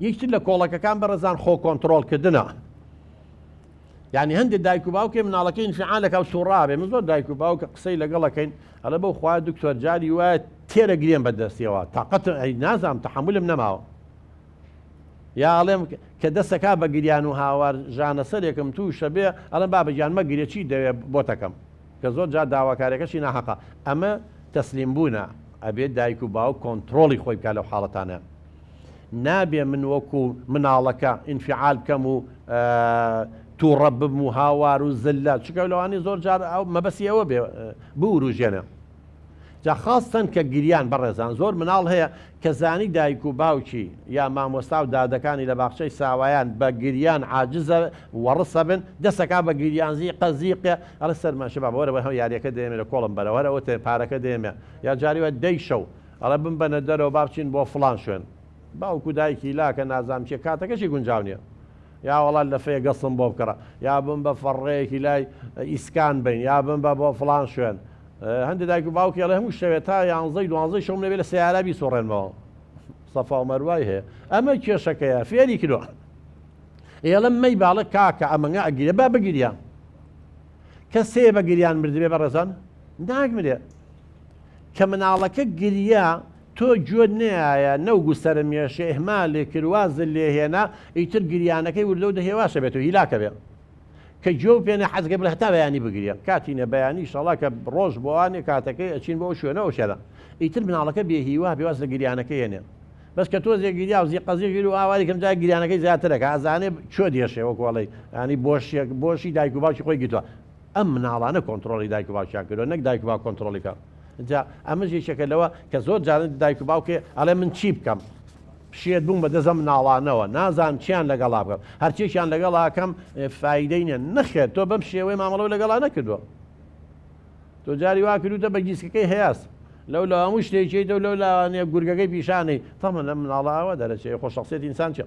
یەکتر لە کۆڵەکەکان بەڕێزان خۆ کۆنتڕۆڵ کردنە. یعنی هەندێک دایک و باوکێ مناڵەکەی انفعال لەکاو تووڕابێ من زۆر دایک و باوکە قسەی لەگەڵەکەین ئەڵێ بەو خوا دکتۆر جاری وایە تێرە گرێن بە دەستیەوە تاقەتم ئەی نازانم تەحەمولم نەماوە یا ئەڵێم کە دەسەکا بە گریان و هاوار ژانەسەرێکم تووشە بێ ئەڵێم بابە گیان مەگرێ چی دەوێ بۆتەکەم کە زۆر جار داواکاریەکەشی ناهەقە ئەمە تەسلیم بوونە ئەبێ دایک و باوک کۆنتڕۆڵی خۆی بکات لەو حاڵەتانە نابێ من وەکو مناڵەکە ئینفعال بکەم و تووڕە ببم و هاوار و زلە چونکە لەوانەیە زۆر جار ئەو مەبەستی ئەوە بێ بوروژێنێ جا خاستەن کە گریان بەڕێزان زۆر مناڵ هەیە کە زانی دایک و باوکی یا مامۆستا و دادەکانی لە باخچەی ساوایان بە گریان عاجزە وەڕسە بن دەسەکا بە گریان زیقە زیقە ئەڵێ سەرمان شباب وەرە وەرە یاریەکە دێمێ لە کۆڵم بەرە وەرە ئەوە پارەکە دێمێ یا جاری وە دەی شەو ئەڵێ بمبەنە دەرەوە با بچین بۆ فڵان شوێن باوک و دایکی لاکە نازانم چیە کاتەکەشی گونجاو نیە یا وەڵا لەفەیە گەسم بۆ بکڕە یا بمبە فەڕەیەکی لای ئیسکان بین یا بمبە بۆ فڵان شوێن هەندێک دایک و باوکی ئەڵێ هەموو شەوێ تا یانزەی دوانزەی شەوم لەوێ لە سەیارە بیسوڕێنمەوە سەفا و مەروای هەیە ئەمە کێشەکەیە فێری کردووە ئێڵم مەی باڵە کاکە ئەمەگە ئەگیرە با بگریا کەسێ بە گریان مردبێ بەڕێزان ناگمرێ کە مناڵەکە گریا تۆ گوێت نەیایە نەوگو سەرم یەشێ ئیهمالێ کرد وازت لێ هێنا ئیتر گریانەکەی وردە وردە هێواشە بێت و هیلاکە بێ کە گوێ و پێنە حەزگە بڵێ هەتا بەیانی بگریە کاتی نە بەیانی شەڵا کە ڕۆژ بۆوانێ کاتەکەی ئەچین بۆ ئەو شوێنە ئەو شوێنە ئیتر مناڵەکە بێ هیوا بێ واز لە گریانەکەی هێنێ بەس کە تۆزێ گریا و زیقەزیق گیر و ئاواری کەم جا گریانەکەی زیاترەکە ئەزانێ کوێ دێشێ وەکو ئەڵێی ینی بۆشێک بۆشی دایک و باوکی خۆی گرتووە ئەم مناڵانە کۆنتڕۆڵی دایک و باوکیان کردوە نەک دایک و باوک کۆنتڕۆڵی کە جا ئەمەش یەکێکە لەوە کە زۆر جار دایک و باوکێ ئەڵێ من چی بکەم شێت بووم بە دەزە مناڵانەوە نازانم چیان لەگەڵا بکەم هەرچێکیان لەگەڵا کەم فایدەی نیە نەخێر تۆ بەم شێوەی مامەڵەو لەگەڵا نەکردووە تۆ جاری وا کردوتە بە گیسکەکەی هەیاس لەو لە هەموو شتێکیتە و لەو لاوانەیە گورگەکەی پیشانەی تەمە لە مناڵاوە دەرەچێ خۆ شخصیت ئینسان چیە؟